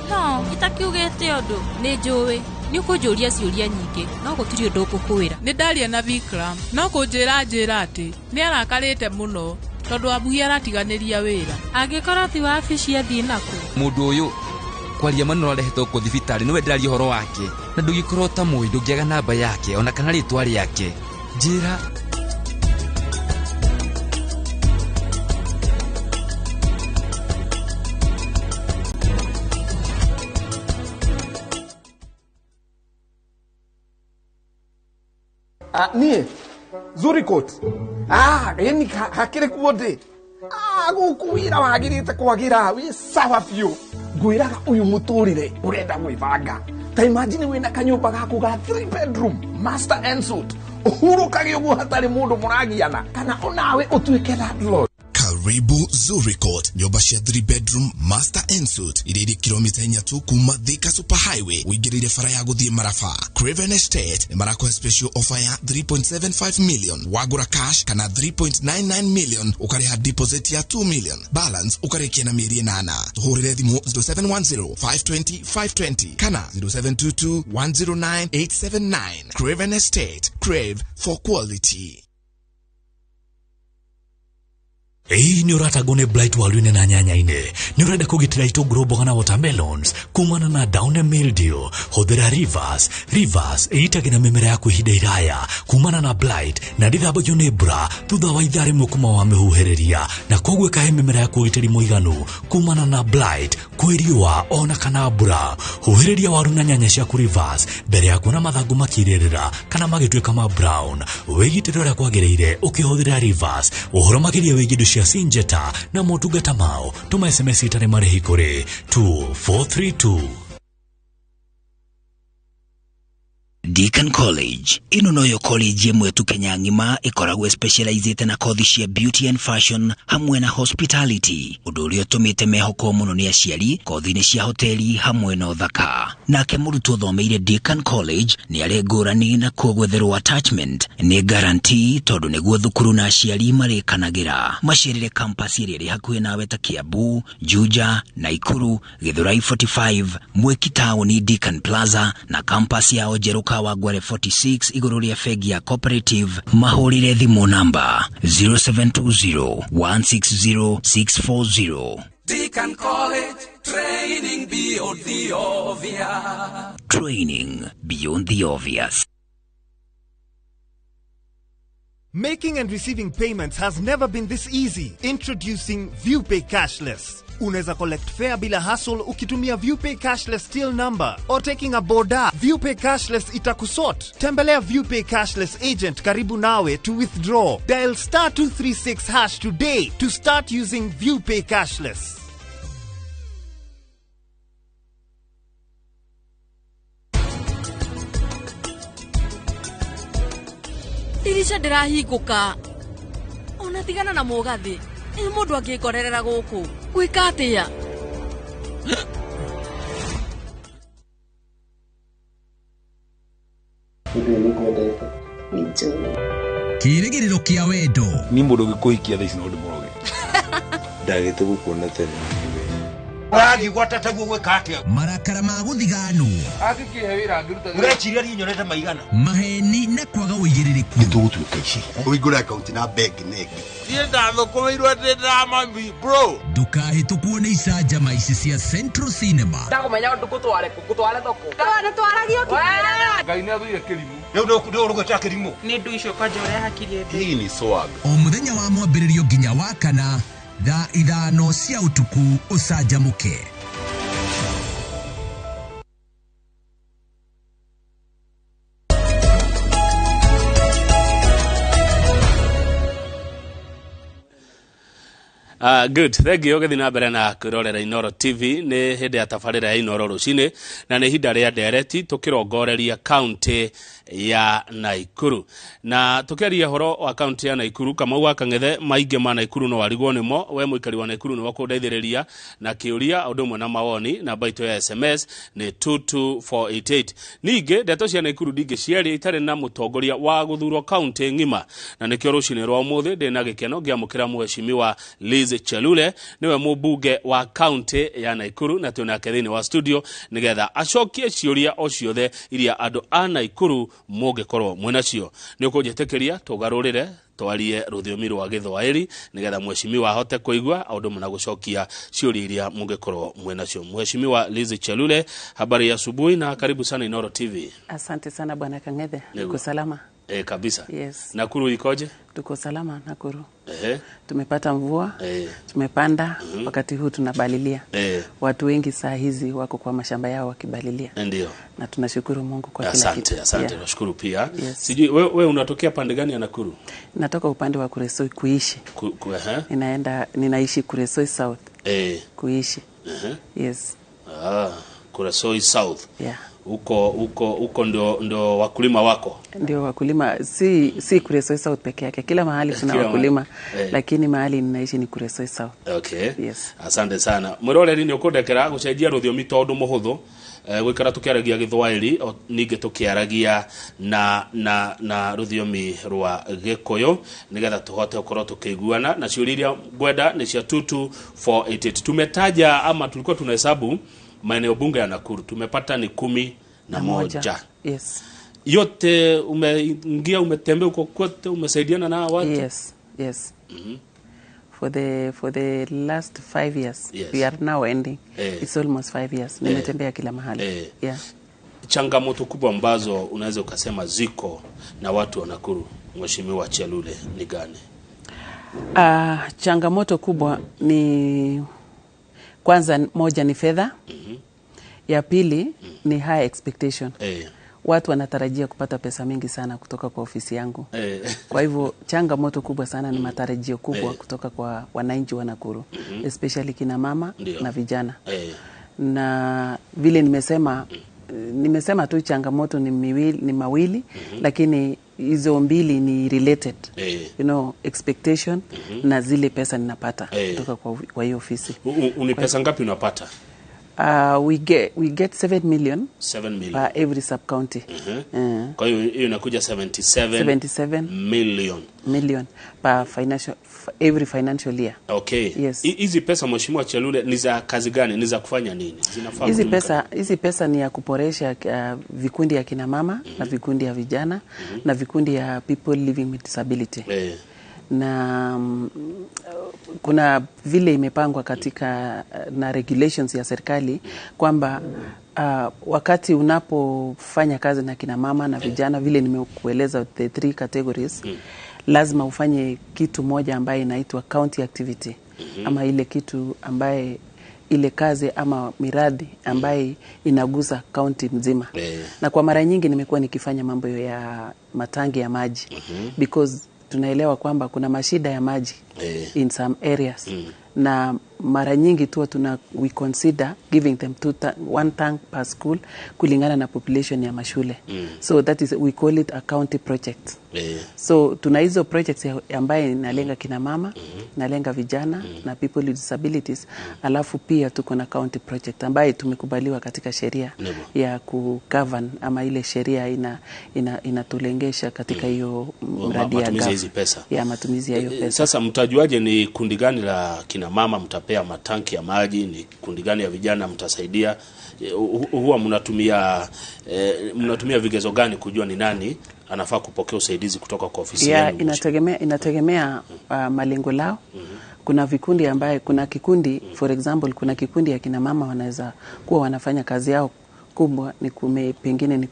No, itakiugĩte ũndũ. Nĩ njũĩ. Nĩ ũkũnjũria ciũria nyingĩ, no gũtirĩ ũndũ ngũkwĩra. Nĩ ndaria na Vikram, no kũnjĩra njĩra atĩ nĩ arakarĩte mũno tondũ Abuhi aratiganĩria wĩra. Angĩkorwo ti wabici athiĩ nakũ? Mũndũ ũyũ kwaria maneno arehetwo gũkũ thibitarĩ nĩwe ndĩraria ũhoro wake na ndũngĩkorwo ta mũĩ ndũngĩaga namba yake ona kana rĩtwa rĩake. Njĩra. Niĩ Zurikot. Yani hakĩrĩ kuo ndĩ. Gũkũ wĩra wagĩrĩte kwagĩra wĩ sawa biũ. Ngwĩraga ũyũ mũtũrĩre ũrenda gwĩbanga. Ta imagine wĩna kanyũmba gaku ga 3 bedroom master en suite. Ũhurũkage ũguo hatarĩ mũndũ mũragiana kana onawe ũtuĩke landlord. Karibu Zurikot, nyũmba cia 3 bedroom master en suite iria irĩ kilomita 4 tu kuma Thika Super Highway ũingĩrĩire bara ya gũthiĩ Marafa. Craven Estate nĩ marakũhe special offer ya 3.75 million wagũra cash kana 3.99 million ũkarĩha deposit ya 2 million balance ũkarĩkia na mĩeri 8. Tũhũrĩre thimũ 0710 520 520 kana 0722 109 879. Craven Estate, crave for quality. Ĩĩ nĩ ũratangwo nĩ blight waru-inĩ na nyanya-inĩ. Nĩ ũrenda kũgitĩra itũngũrũ, mboga na watermelons kumana na downy mildew. Hũthĩra Rivers. Rivers ĩgitagĩra mĩmera yaku ihinda iraya kumana na blight na ndĩthambagio nĩ mbura thutha wa ithaa rĩmwe kuma wamĩhuhĩrĩria, na koguo ĩkahe mĩmera yaku ũgitĩri mũiganu kumana na blight kwĩ riũa ona kana mbura. Huhĩrĩria waru na nyanya ciaku Rivers mbere ya kuona mathangũ makĩrĩrĩra kana magĩtuĩka ma brown. Wĩgitĩre ũrĩa kwagĩrĩire ũkĩhũthĩra Rivers. Ũhoro makĩria wĩgiĩ indo cia Syngenta na motungata mao, tũma SMS itarĩ marĩhi kũrĩ 2432. Deacon College ĩno noyo college ĩmwe tu Kenya ng'ima ĩkoragwo specializĩte na kothi cia beauty and fashion hamwe na hospitality, ũndũ ũrĩa ũtũmĩte mehokwo mũno nĩ aciari kothi-inĩ cia hoteli hamwe na ũthaka. Nake mũrutwo ũthomeire Deacon College nĩ arĩ ngũrani na kuo gwetherwo attachment nĩ guarantee tondũ nĩguo thukuru na aciari marĩkanagĩra. Macerere campus ĩrĩa ĩrĩ hakuhĩ nawe ta Kiambu, Juja, Naikuru, Githurai 45, Mwiki Town, Deacon Plaza na campus yao njerũ Kawangware 46 igũrũ rĩa bengi ya Cooperative. Mahũrĩre thimũ namba 0720 160 640. Deacon College, training beyond the obvious. Training beyond the obvious. Making and receiving payments has never been this easy. Introducing ViewPay Cashless. Unaweza collect fare bila hassle ukitumia ViewPay Cashless till number or taking a boda. ViewPay Cashless itakusort. Tembelea ViewPay Cashless agent karibu nawe to withdraw. Dial *236# today to start using ViewPay Cashless. Ndirisha ndĩrahingũka ona tigana na mũgathĩ ĩ mũndũ angĩngorerera gũkũ gwĩka atĩa? Kĩrĩgĩrĩro kĩa wendo ni mũndũ ũngĩkũhikia thaa ici no ndĩmũroge. Ndagĩte gũkuona tene. Ũrangĩgwata taguo gwĩka atĩa? Marakara ma gũthiganwo angĩkĩhe wĩra angĩruta ũreciria niĩ nyonete maigana maheni na kwaga ũigĩrĩrĩku. Nĩtũgũtuĩka ici ũhingũre akaunti na bengi na ĩngĩ. Niĩ ndathũkũmĩirwo ndĩ ndamami bro. Ndũkahĩtũkwo nĩ icanjama ici cia Central Cinema. Ndakũmenya ũndũ ngũtware kũ ngũtware thoko. Nĩtwaragio kĩmera. Ngai nĩathũire kĩrimũ. Rĩu ndũgũgwĩta kĩrimũ. Nĩ ndũ icio kwanja ũrĩa hakiri ĩndĩ. Hii ni swag. O mũthenya wa mwambĩrĩrio nginya wa kana thaa 5 cia ũtukũ ũcanjamũke. Good. Thank you gũthiĩ na mbere na kwĩrorera Inooro TV. Nĩ hĩndĩ ya tabarĩra ya Inooro rũcinĩ na nĩ ihinda rĩa ndereti tũkĩrongoreria kaunti ya Naikuru. Na tũkĩaria ũhoro wa kaunti ya Naikuru, Kamau wa Kang'ethe, maingĩ ma Naikuru no warigwo nĩmo. We mũikari wa Naikuru nĩ wakũndeithĩrĩria na kĩũria ũndũ ũmwe na mawoni. Namba itũ ya SMS nĩ 22488. Ningĩ ndeto cia Naikuru ndingĩciaria itarĩ na mũtongoria wa gũthurwo kaunti ng'ima, na nĩkĩo rũcinĩ rwa ũmũthĩ ndĩna gĩkeno ngĩamũkĩra mheshimiwa Liz Chelule, niwe mũmbunge wa kaunti ya Naikuru, na twĩ nake thĩinĩ wa studio nĩgetha acokie ciũria o ciothe iria andũ a Naikuru mũngĩkorwo mwĩnacio. Nĩ ũkũnjĩtĩkĩria tũgarũrĩre twarie rũthiomi rwa Gĩthwaĩri nĩgetha mheshimiwa ahote kũigua ũndũ ũmwe na gũcokia ciũria iria mũngĩkorwo mwĩnacio. Mheshimiwa Liz Chelule, habari ya asubuhi na karibu sana Inooro TV. Asante sana bwana Kang'ethe. Niko salama. Kabisa. Yes. Nakuru ikoje? Tuko salama Nakuru. Tumepata mvua, tumepanda, wakati huu tunabalilia. Watu wengi saa hizi wako kwa mashamba yao wakibalilia. Ndio. Na tunashukuru Mungu kwa kila kitu. Asante, nashukuru pia. Yes. Sijui wewe unatokea pande gani ya Nakuru? Natoka upande wa Kuresoi kuishi. Ninaishi Kuresoi South. Kuishi. Yes. Kuresoi South. Yeah. Huko ndio wakulima wako? Ndio wakulima, si Kuresoi South peke yake. Kila mahali tuna wakulima, lakini mahali ninaishi ni Kuresoi South. Okay. Yes. Asante sana. Mwiroreri ni ukundekera gucenjia rũthiomi tondu mũhũthũ gwikara tukiaragia Gĩthwaĩri ningĩ tukiaragia na rũthiomi rwa Gĩkũyũ nigetha tuhote gukorwo tukiguana na ciũria iria ngwenda nĩ cia 22488. Tumetaja ama tulikuwa tunahesabu maeneo bunge ya Nakuru, tumepata ni 11. Yes. Yote umeingia, umetembea huko kote, umesaidiana na watu? Yes, yes. For the last 5 years. Yes. We are now ending. It's almost 5 years. Nimetembea kila mahali. Yeah. Changamoto kubwa ambazo unaweza ukasema ziko na watu wa Nakuru, Mheshimiwa Chelule, ni gani? Changamoto kubwa ni kwanza, moja ni fedha. Ya pili ni high expectation. Watu wanatarajia kupata pesa mingi sana kutoka kwa ofisi yangu. Kwa hivyo changamoto kubwa sana ni matarajio kubwa kutoka kwa wananchi wa Nakuru, especially kina mama na vijana. Na vile nimesema Nimesema tu changamoto ni mawili, lakini hizo mbili ni related. You know, expectation na zile pesa ninapata kutoka kwa hiyo ofisi. Ni pesa ngapi unapata? We get 7 million. 7 million per every sub county. Kwa hiyo hiyo inakuja 77 million per financial every financial year. Okay. Yes. Hizi pesa Mheshimiwa Chelule ni za kazi gani? Ni za kufanya nini? Zinafaa hizi pesa ni ya kuboresha vikundi ya kina mama na vikundi ya vijana na vikundi ya people living with disability. Na kuna vile imepangwa katika na regulations ya serikali kwamba wakati unapofanya kazi na kina mama na vijana, vile nimekueleza the 3 categories, lazima ufanye kitu moja ambaye inaitwa county activity, ama ile kitu ambaye ile kazi ama miradi ambaye inagusa county mzima. Na kwa mara nyingi nimekuwa nikifanya mambo ya matangi ya maji, because tunaelewa kwamba kuna mashida ya maji in some areas. Na mara nyingi tu we consider giving them one tank per school kulingana na population ya mashule. So that is, we call it a county project. So tuna hizo projects ambaye inalenga kina mama, inalenga vijana na people with disabilities. Alafu pia tuko na county project ambaye tumekubaliwa katika sheria ya ku-govern, ama ile sheria inatulengesha katika hiyo mradi ya matumizi hizi pesa. Ya matumizi ya hiyo pesa. Sasa mtajuaje ni kundi gani la kina mama mtapea matanki ya maji, ni kundi gani ya vijana mtasaidia? Huwa mnatumia vigezo gani kujua ni nani anafaa kupokea usaidizi kutoka kwa ofisi yenu? Inategemea malengo lao. Kuna vikundi ambaye, kuna kikundi for example, kuna kikundi ya kina mama wanaweza kuwa wanafanya kazi yao kubwa ni pengine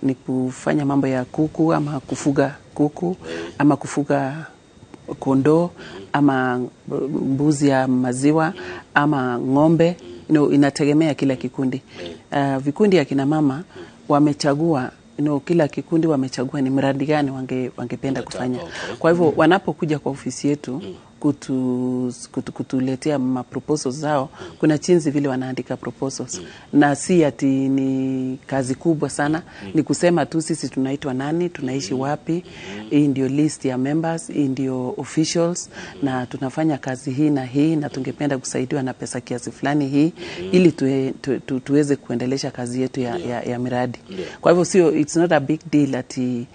ni kufanya mambo ya kuku ama kufuga kuku ama kufuga kondoo ama mbuzi ya maziwa ama ng'ombe. You know, inategemea kila kikundi. Vikundi ya kina mama wamechagua, you know, kila kikundi wamechagua ni mradi gani wangependa kufanya. Kwa hivyo wanapokuja kwa ofisi yetu kutuletea ma proposals zao, kuna chinzi vile wanaandika proposals. Na si ati ni kazi kubwa sana, ni kusema tu sisi tunaitwa nani, tunaishi wapi, hii ndio list ya members, hii ndio officials, na tunafanya kazi hii na hii, na tungependa kusaidiwa na pesa kiasi fulani hii, ili tuweze kuendelesha kazi yetu ya miradi. Kwa hivyo sio, it's not a big deal ati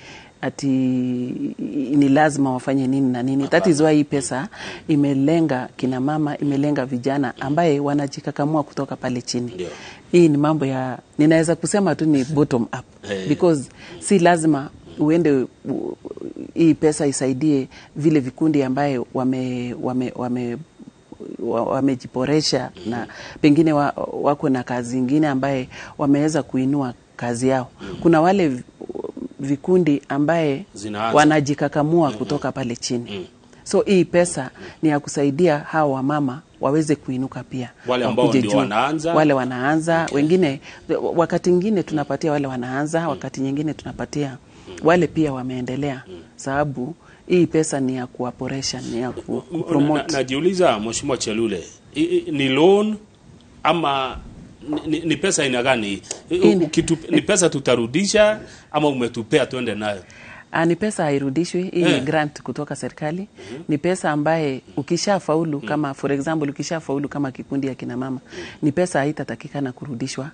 ni lazima wafanye nini na nini. That is why hii pesa imelenga kina mama, imelenga vijana ambaye wanajikakamua kutoka pale chini. Hii ni mambo ya, ninaweza kusema tu ni bottom up. Because si lazima uende hii pesa isaidie vile vikundi ambaye wamejiboresha na pengine wako na kazi nyingine ambaye wameweza kuinua kazi yao. Kuna wale vikundi ambaye wanajikakamua kutoka pale chini. So hii pesa ni ya kusaidia hawa wamama waweze kuinuka pia. Wale ambao ndio wanaanza. Wale wanaanza. Wengine wakati mwingine tunapatia wale wanaanza, wakati nyingine tunapatia wale pia wameendelea, sababu hii pesa ni ya kuwaporesha, ni ya kupromote. Najiuliza Mheshimiwa Chelule, ni loan ama ni pesa aina gani? Ni pesa tutarudisha ama umetupea tuende nayo? Ni pesa hairudishwi. Hii ni grant kutoka serikali. Ni pesa ambaye ukishafaulu kama for example ukishafaulu kama kikundi ya kina mama, ni pesa haitatakikana kurudishwa.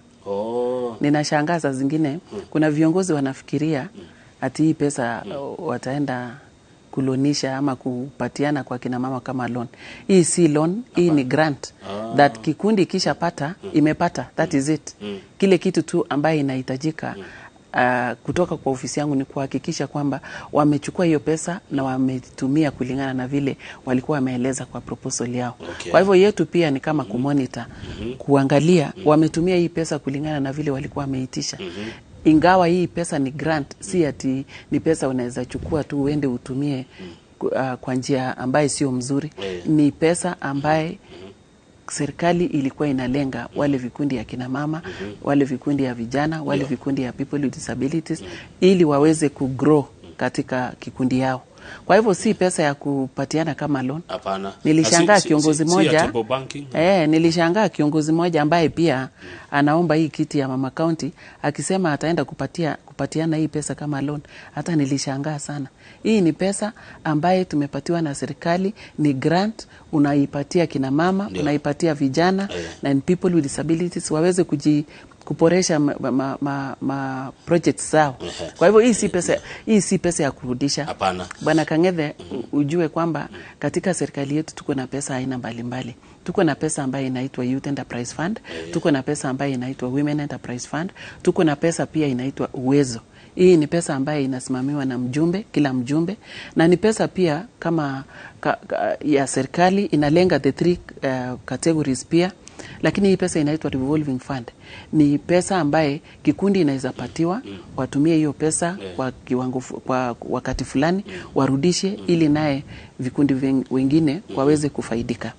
Ninashangaa saa zingine kuna viongozi wanafikiria ati hii pesa wataenda kulonisha ama kupatiana kwa kina mama kama loan. Hii si loan, hii ni grant. That kikundi kishapata, imepata, that is it. Kile kitu tu ambaye inahitajika kutoka kwa ofisi yangu ni kuhakikisha kwamba wamechukua hiyo pesa na wametumia kulingana na vile walikuwa wameeleza kwa proposal yao. Kwa hivyo yetu pia ni kama kumonitor, kuangalia wametumia hii pesa kulingana na vile walikuwa wameitisha. Ingawa hii pesa ni grant, si ati ni pesa unaweza chukua tu uende utumie kwa njia ambaye sio mzuri. Ni pesa ambaye serikali ilikuwa inalenga wale vikundi ya kina mama, wale vikundi ya vijana, wale vikundi ya people with disabilities, ili waweze kugrow katika kikundi yao. Kwa hivyo si pesa ya kupatiana kama loan. Hapana. Nilishangaa kiongozi moja. Nilishangaa kiongozi moja ambaye pia anaomba hii kiti ya mama county akisema ataenda kupatiana hii pesa kama loan. Hata nilishangaa sana. Hii ni pesa ambaye tumepatiwa na serikali, ni grant, unaipatia kina mama, unaipatia vijana na people with disabilities waweze kuboresha ma projects zao. Kwa hivyo hii si pesa ya kurudisha. Hapana. Bwana Kang'ethe, ujue kwamba katika serikali yetu tuko na pesa aina mbalimbali. Tuko na pesa ambayo inaitwa Youth Enterprise Fund, tuko na pesa ambayo inaitwa Women Enterprise Fund, tuko na pesa pia inaitwa Uwezo. Hii ni pesa ambayo inasimamiwa na mjumbe, kila mjumbe, na ni pesa pia kama ya serikali inalenga the three categories pia. Lakini hii pesa inaitwa revolving fund. Ni pesa ambaye kikundi inaweza patiwa, watumie hiyo pesa kwa kiwango, kwa wakati fulani, warudishe ili naye vikundi wengine waweze kufaidika.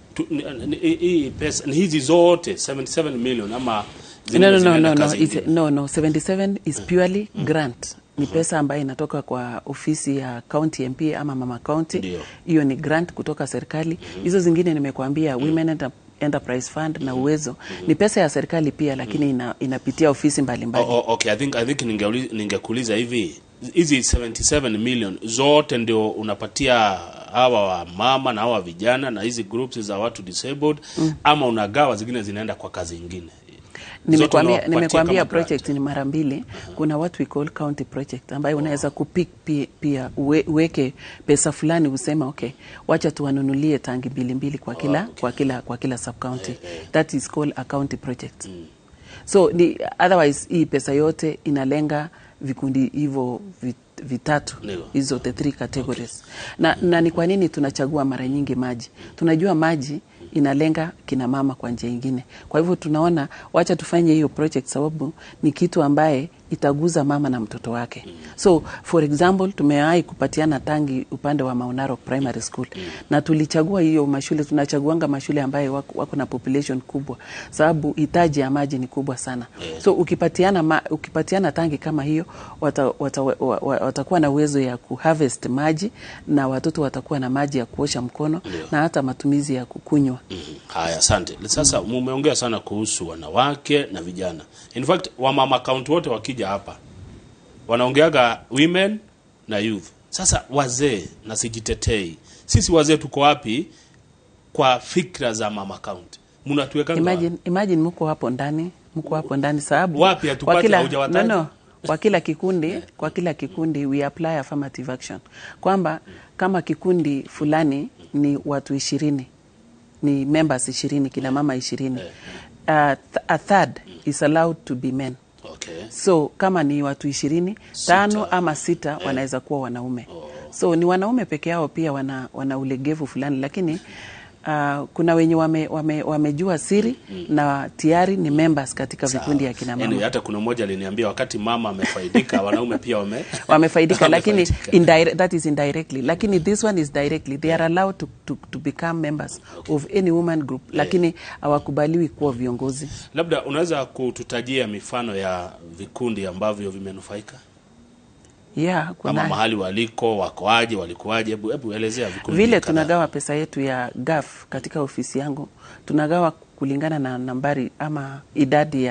Hii pesa ni hizi zote 77 million ama No, 77 is purely grant. Ni pesa ambayo inatoka kwa ofisi ya county MP ama mama county. Hiyo ni grant kutoka serikali. Hizo zingine nimekuambia Women Enterprise Fund na Uwezo ni pesa ya serikali pia, lakini inapitia ofisi mbalimbali. Okay, I think ningekuuliza hivi, hizi 77 million zote ndio unapatia hawa wa mama na hawa vijana na hizi groups za watu disabled, ama unagawa zingine zinaenda kwa kazi nyingine? Nimekuambia project ni mara mbili. Kuna what we call county project ambayo unaweza kupick pia uweke pesa fulani usema okay, wacha tuwanunulie tangi mbili kwa kila kwa kila sub county. That is called a county project. So otherwise hii pesa yote inalenga vikundi hivyo vitatu, hizo the three categories. Na ni kwa nini tunachagua mara nyingi maji? Tunajua maji inalenga kina mama kwa njia nyingine. Kwa hivyo tunaona wacha tufanye hiyo project sababu ni kitu ambaye itaguza mama na mtoto wake. So for example tumewahi kupatiana tangi upande wa Maunaro Primary School. Na tulichagua hiyo mashule, tunachaguanga mashule ambaye wako na population kubwa sababu hitaji ya maji ni kubwa sana. So ukipatiana tangi kama hiyo watakuwa na uwezo ya kuharvest maji na watoto watakuwa na maji ya kuosha mkono na hata matumizi ya kukunywa. Haya, asante. Sasa mumeongea sana kuhusu wanawake na vijana. In fact, wamama county wote wakija hapa wanaongeaga women na youth. Sasa wazee, na sijitetei, sisi wazee tuko wapi kwa fikra za mama county? Mnatuweka wapi? Imagine mko hapo ndani, sababu wapi hatupati haujawataja? No. Kwa kila kikundi we apply affirmative action. Kwamba kama kikundi fulani ni watu 20, ni members 20, kina mama 20. A third is allowed to be men. Okay. So kama ni watu 20, 5 ama 6 wanaweza kuwa wanaume. So ni wanaume peke yao pia wana ulegevu fulani, lakini kuna wenye wamejua siri na tayari ni members katika vikundi ya kina mama. Yaani hata kuna mmoja aliniambia wakati mama amefaidika wanaume pia wamefaidika, lakini that is indirectly, lakini this one is directly. They are allowed to become members of any woman group, lakini hawakubaliwi kuwa viongozi. Labda unaweza kututajia mifano ya vikundi ambavyo vimenufaika? Yeah, kuna kama mahali waliko, wakoaje, walikuaje? Hebu elezea vikundi. Vile tunagawa pesa yetu ya GAF katika ofisi yangu, tunagawa kulingana na nambari ama idadi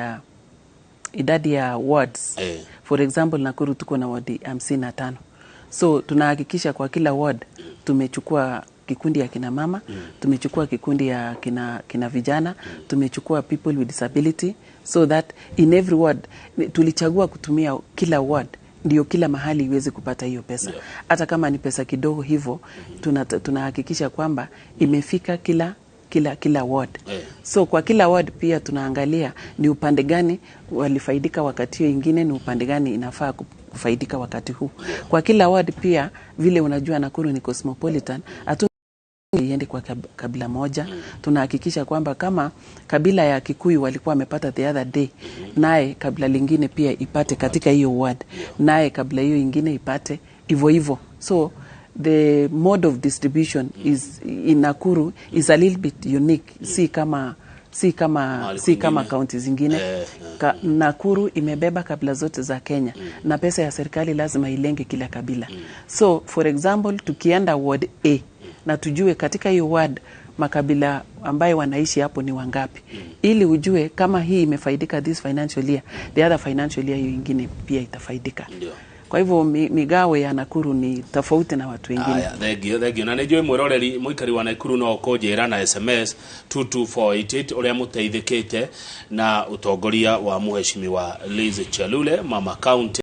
ya wards. For example, Nakuru tuko na wadi 55. So tunahakikisha kwa kila ward tumechukua kikundi ya kina mama, tumechukua kikundi ya kina vijana, tumechukua people with disability, so that in every ward tulichagua kutumia kila ward ndio kila mahali iweze kupata hiyo pesa. Hata kama ni pesa kidogo hivyo, tunahakikisha kwamba imefika kila ward. So kwa kila ward pia tunaangalia ni upande gani walifaidika wakati hiyo ingine, ni upande gani inafaa kufaidika wakati huu. Kwa kila ward pia, vile unajua Nakuru ni cosmopolitan, iende kwa kabila moja. Tunahakikisha kwamba kama kabila ya Kikuyu walikuwa wamepata the other day, naye kabila lingine pia ipate katika hiyo ward, naye kabila hiyo ingine ipate hivyo hivyo. So the mode of distribution is in Nakuru is a little bit unique, si kama si kama, Mahali si kama kwingine. kaunti zingine. Nakuru imebeba kabila zote za Kenya na pesa ya serikali lazima ilenge kila kabila. So for example, tukienda ward A na tujue katika hiyo ward makabila ambayo wanaishi hapo ni wangapi, ili ujue kama hii imefaidika this financial year, the other financial year hiyo ingine pia itafaidika. Ndio. Kwa hivyo migawo ya Nakuru ni tofauti na watu wengine. Aya, thengio, thengio. Na nä njå mwäroreri mũikari wa Nakuru no kũnjĩra na SMS 22488 ũrĩa mũteithĩkĩte na ũtongoria wa mũheshimiwa Liz Chelule, mama county.